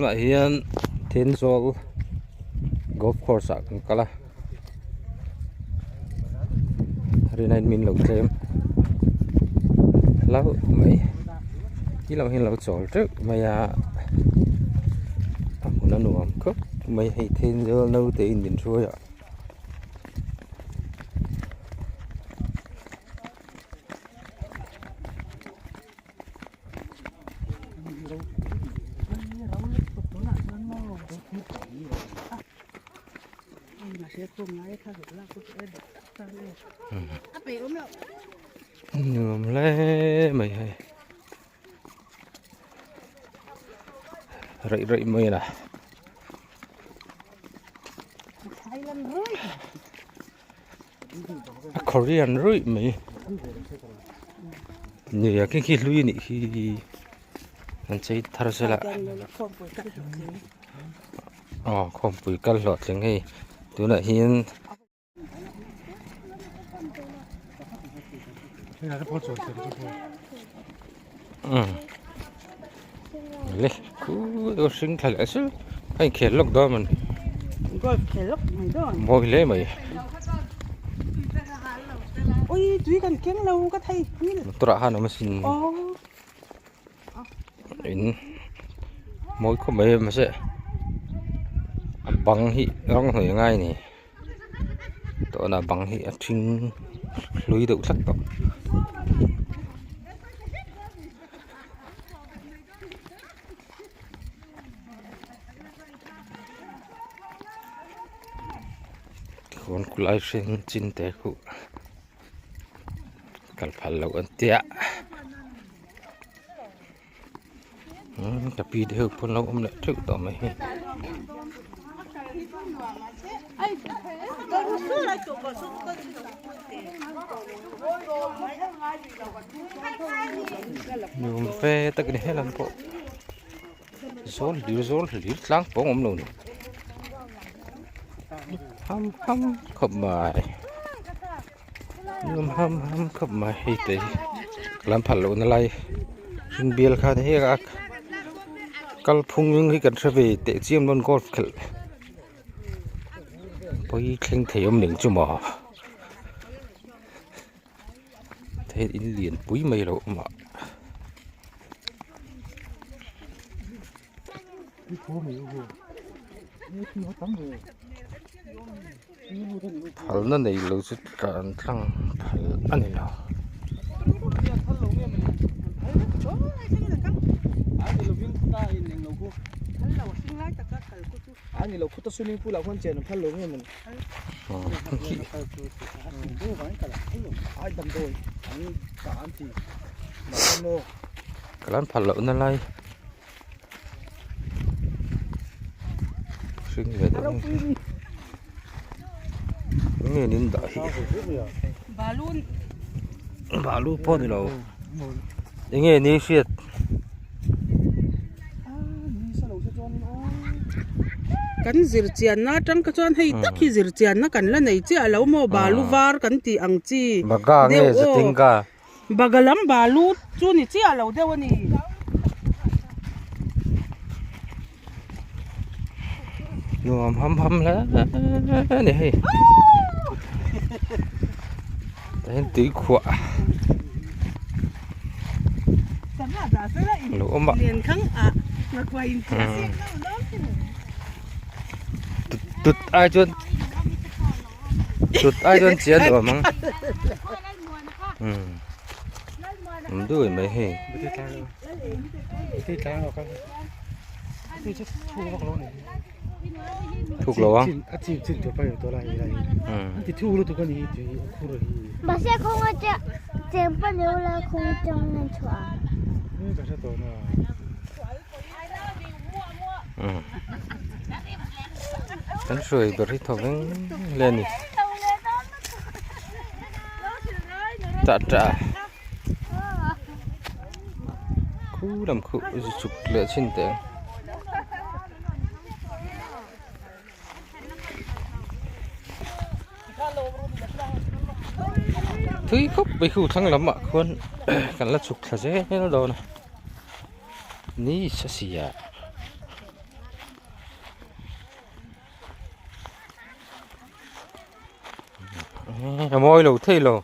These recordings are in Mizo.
Tunah hian Thenzawl golf course ah kan kal a rinaiin min lo tlem hlauh mai ti lam hian a lo chawl teuh mai a a hmun a nuam khawp mai hei Thenzawl naute in min hruai a. Nuam hle mai hei raih raih mai a a korean ruih mai nia khi khi hlui anih khi an chei thar sela aw khawmpui kal hlawhtling hei tunah hian umm le khu hring thla leh se a inkhel lawk dawn a ni mawi hle mai motor ah khan a awm asin in mawi khawp mai mahse a bang hi rawng hnawih a ngai a ni. Tawna bang hi a thing hlui deuh tlat tawh. Tikhuan khulai hring chin te khu kal phal loh an tia ka pi te ho pawn lo awm leh theuh tawh mai hi. Nuam ve tak a ni helam pawh zawl hlir zawl hlir tlang pawng awm lo ni ham ham khawp mai. Nuam ham ham khawp mai hei te hi ka lam phal lohna lai hring bial khan hei a kalphung hi kan hre ve teh chiam dawn golf khelh pawi thleng thei awm ning chu maw hei in lian pui mai lo awm a. Phalna nei lo chu tlan tlang phal a ni lo. Ka lan phal lohna lai. Hring ve deuh hi enge an in dah hi balu pawh ni lo enge ni hriat kan zir chianna atang kha chuan hei tak hi zir chianna kan la nei chiah lo maw balu var kan tih ang chi deuh aw. Baga lam balu chu ni chiah lo deuh a ni. Nuam ham ham hle a ni hei. Tah hian tui khuah a lo awm a. Tut ai chuan tut ai chuan chian nuam ang. Awm dui mai hei. Thuk lo ang. Kan hruai ber hi thaw veng hle a ni. Tah tah khu lam khu chuk leh chin teh ang. Thui khawp mai khu thlang lamah khuan kan la chhuk thla zel dawn a. Ni sa sia. A mawi lo thei lo.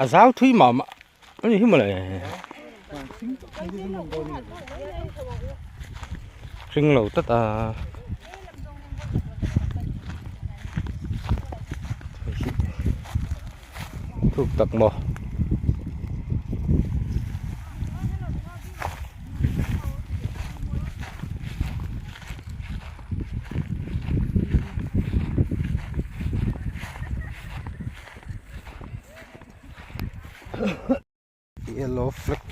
A zau thui mah mah a ni hi mawle. Hring lo tlat a. Thuk tak maw. Yellow flag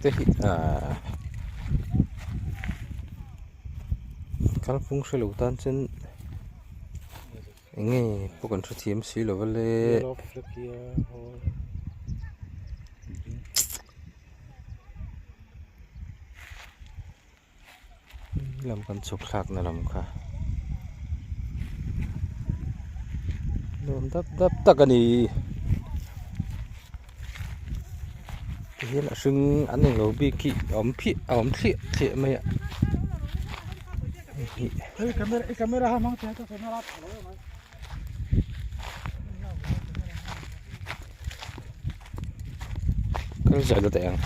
te hi ahh kalphung hre lo tan chuan eng nge pawh kan hrethiam si lo va le. Lam kan chhuk thlak na lam kha nuam dap dap tak a ni tihian a hring an englo bik hi a awm phiah a awm thliah thliah mai a hei kal zel teh ang.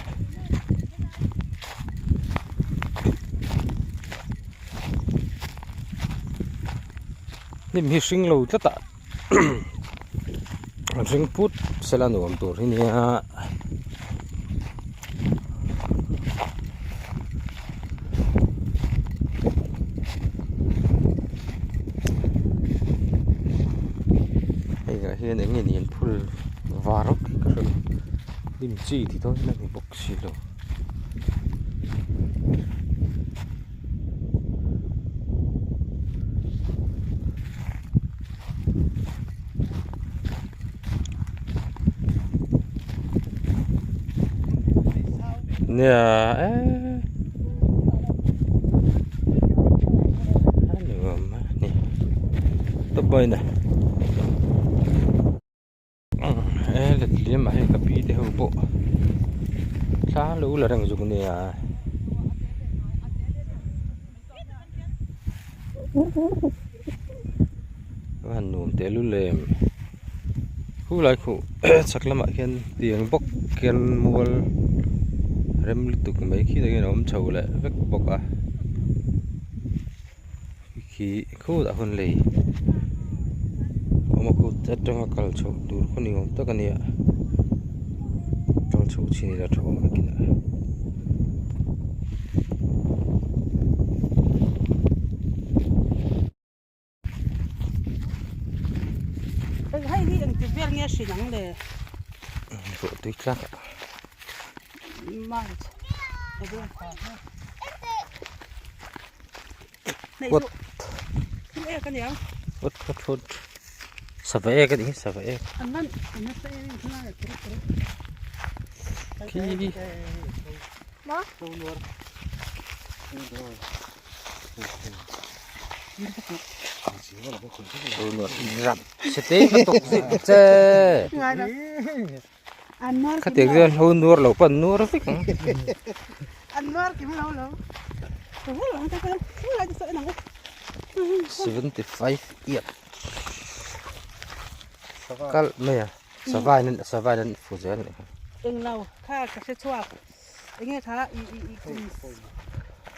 Hnim hi hring lo tlat a a hring phut sela nuam tur hi nia. Hei ah hian eng nge ni an phul var vak hi ka hre lo hnim chi ti dawn hian a ni bawk si lo. Nia eee a nuam a ni tawp mai a ni e letliam ah hei ka pi te ho pawh thla lo la reng zuk nia. A han nuam teh lul em khulai khuh chhak lamah khian tiang bawk hian mual rem lutuk mai khi takin a awm chho leh vek bawk a khi khutah hun lei a awm a khut atanga kal chhoh tur khaw ni awm tak a nia kal chhoh chin ila tha awm vekin a. Hei hi engti vel nge hrin ang le? Ruah tui tlak ah. March. What? Thil ek a niang. What what what? Sava ek a nih hi sava ek. An lan an nasa em em thil a kere kere. Khi. Ma? Chete ka tuk zui che. Khatiang chuan hlo nuar lo pawh an nuar vek ang. 75 iap kalh mai a sava in sava in an fu zel a nih kha. Englo kha ka hre chhuak. Enge kha i i i kum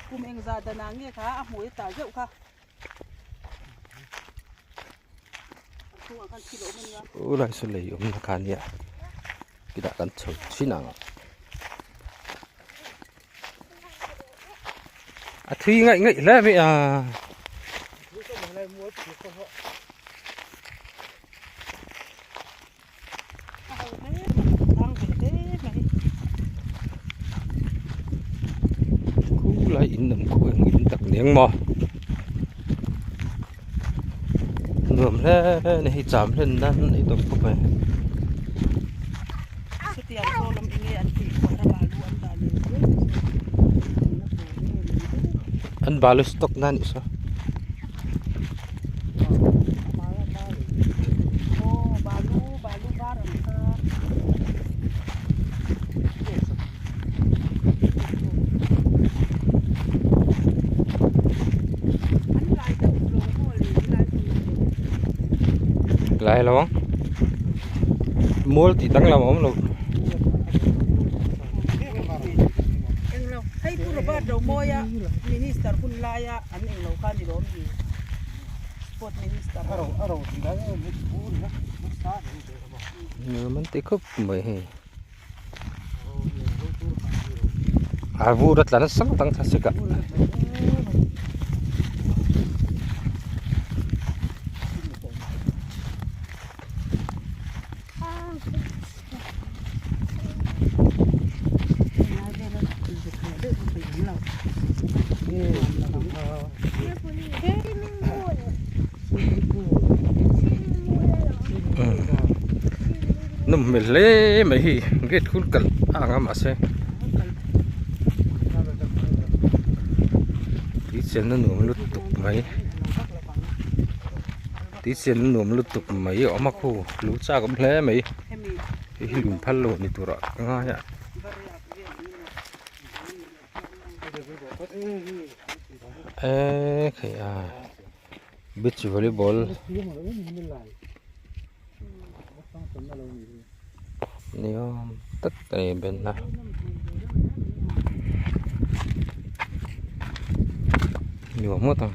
kum engzah danah nge kha a hmuh i tah zeuh kha. U lai saw lei awmna kha ania kitah kan chho thin ang. A thui ngaih ngaih hle mai a. Khulai in awm khaw eng in tak nen maw nuam hle ni hei cham hlen nan ei tawp khawp mai. An balu stock na nih saw. Lai lo ang. Mual tih danglam a awm lo. Englo, hei Pu Robert Romawia Minister hun laia an englo kha ni lawm ni? Sport Minister. Nuam an ti khawp mai hei. A vur a tla nasa ngawt ang thlasik ah. Nawm hmel hle mai hi gate khur kalh a ang a mahse tui chenna nuam lutuk mai tui chenna nuam lutuk mai a awm a khu lu chak awm hle mai hei hi lung phal lo ni turah ka ngai a. Eee khei a beach volleyball ni awm tak a ni ben a. Nuam ngawt ang.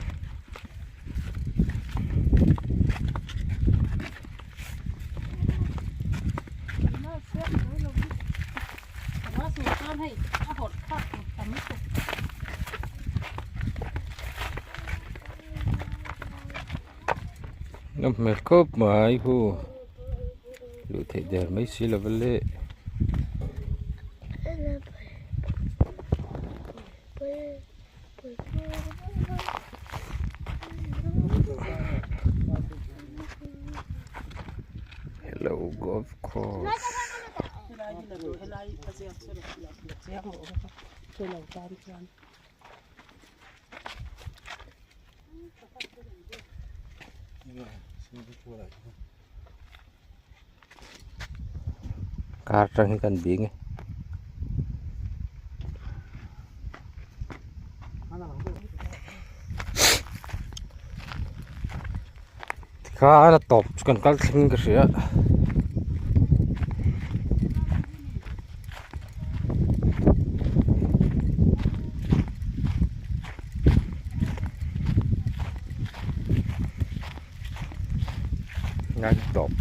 Nawm hmel khawp mai hu luh theih der mai si lo va le. Hello golf course. Car atang hi kan bing e. Tikhan a tawp chu kan kal thleng in ka hria. Ngai tawp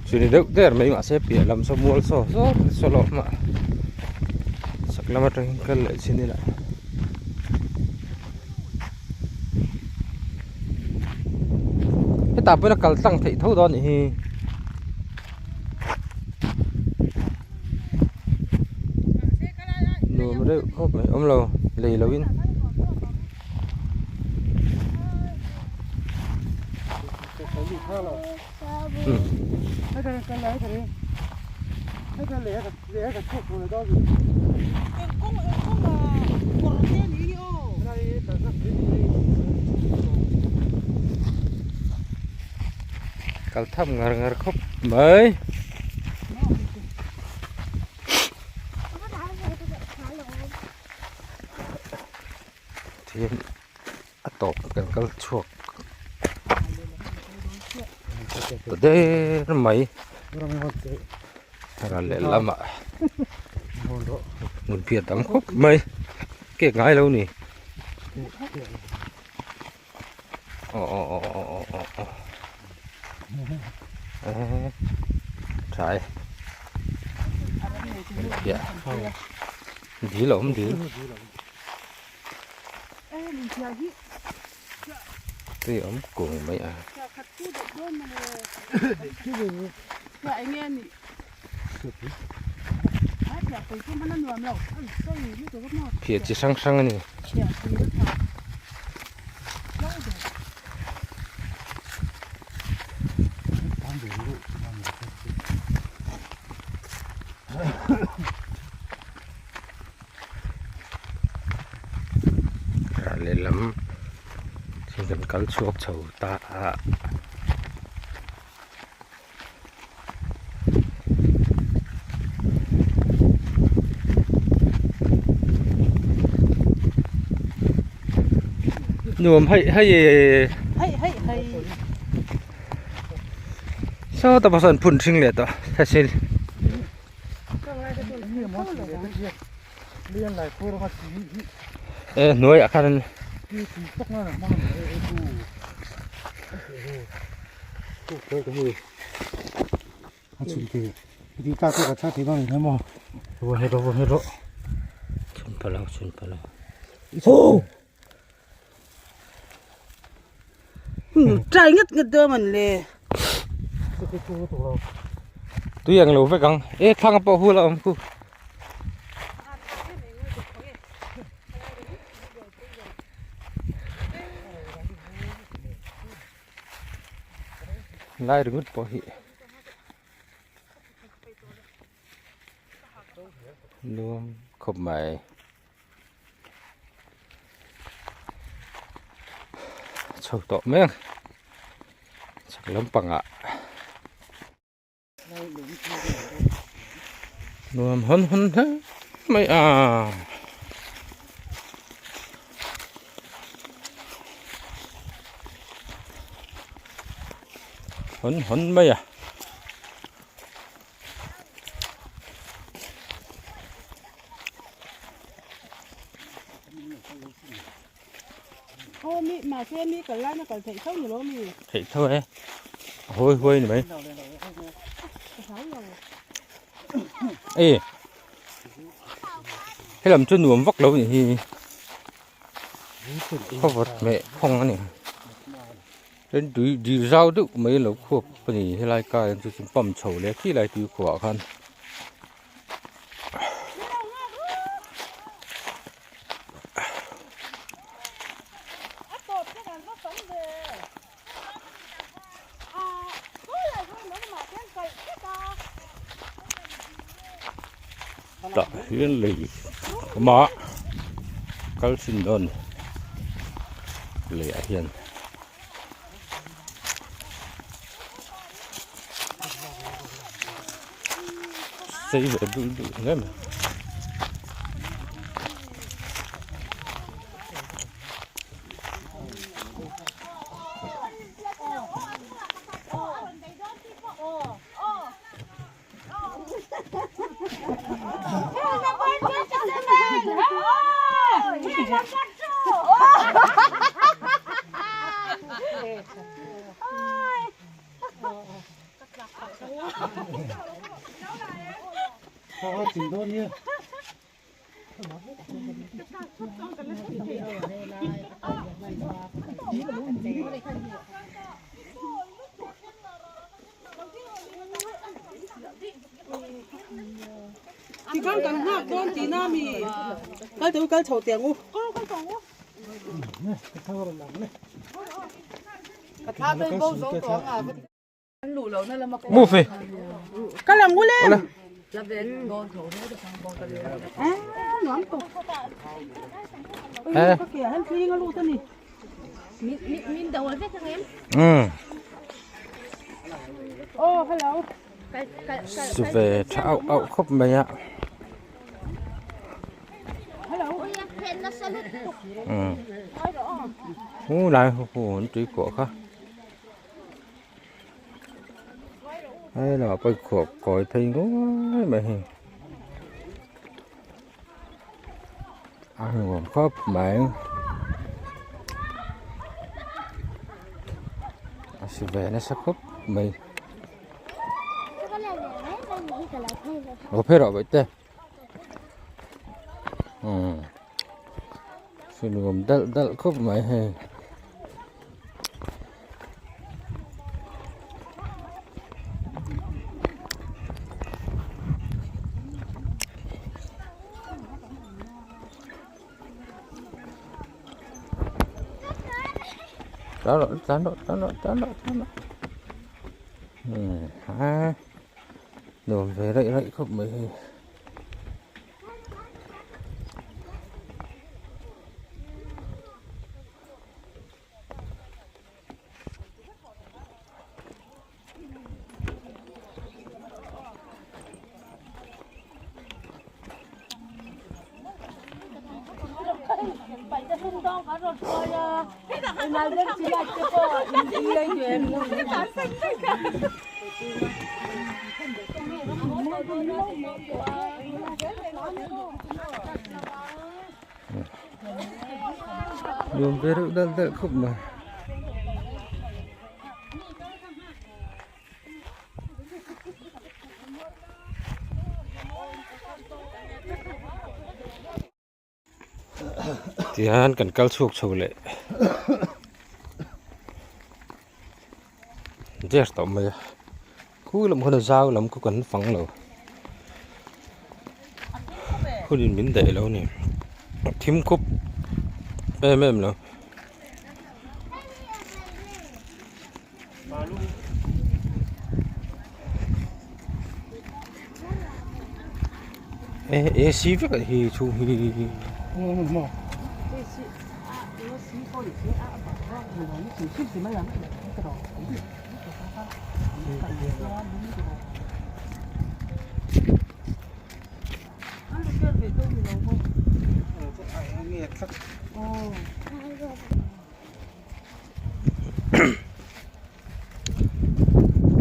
chu ni deuh der mai mahse piah lam saw mual saw saw saw lo mah chhak lam atangin kal leh chin ila. Hetah pawhin a kal tlang theih tho dawn anih hi. Nuam reuh khawp mai awm lo lei lo in. Kal thap ngar ngar khawp mai. Thian a tawp kan kal chhuak ta der mai ral leh lamah hmun phiat tam khawp mai cake ngai lo ni aw aw aw aw aw aw aw eh tha e hmun phiah dil a awm dil. Tui awm kung mai a. Phiah chi hrang hrang a ni. Ral lehlam thil kan kal chhuak chho ta a. Nuam hei hei hei hei hei. Sawta pawh sawn phun hring leh tawh thlasel. E hnuaiah khan an Trai ngat ngat dawn man le. Tui ang lo vek ang. E thlang a pawh hul a awm khu. Lai ringawt pawh hi. Nuam khawp mai. Chho tawh mai ang chhak lampangah nuam hawn hawn hle mai a. Hawn hawn mai a. Theih tho e a hawi huai ni mai e helam chu nuam vak lo ni hi khawvawt meh khawng a ni. Tin tui dil zau deuh mai a lo khuap a ni helai kar ah hian chu chu pump chho leh khi lai tui khuah ah khan. Tah hian lei awm a kal chin dawn lei ah hian sei ve deuh deuh hle mai. Tikhan kan nghak dawn tih na mi kal teh u kal chho teh ang u. Move e. Kal ang u lem. Eh. Um. Su ve tha auh auh khawp mai a. Um. Hu lai hu hu an tui kuah kha. Hei lah pawh khuah kawi phei nguai mai hei. A nuam khawp mai a si ve nasa khawp mai lo phei rawh bawihte umm si nuam dalh dalh khawp mai hei. Tlan rawh tlan rawh tlan rawh tlan rawh tlan rawh ha nuam ve raih raih khawp mai hei. Nuam ve reuh dal dal khawp mai. Tihian kan kal chhuak chho leh der tawh mai a khu lam khawn a zau lam khu kan fang lo hunin min daih lo a ni thim khup em em lo. AC vek ah hi chhung hi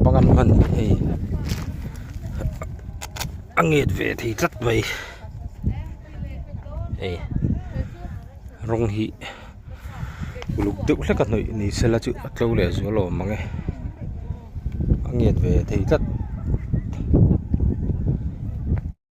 Pangan hman hei a nget ve thei tlat mai hei rawng hi uluk deuh hlek a hnawih ni sela chu a tlo leh zual awm ang e a nget ve thei tlat.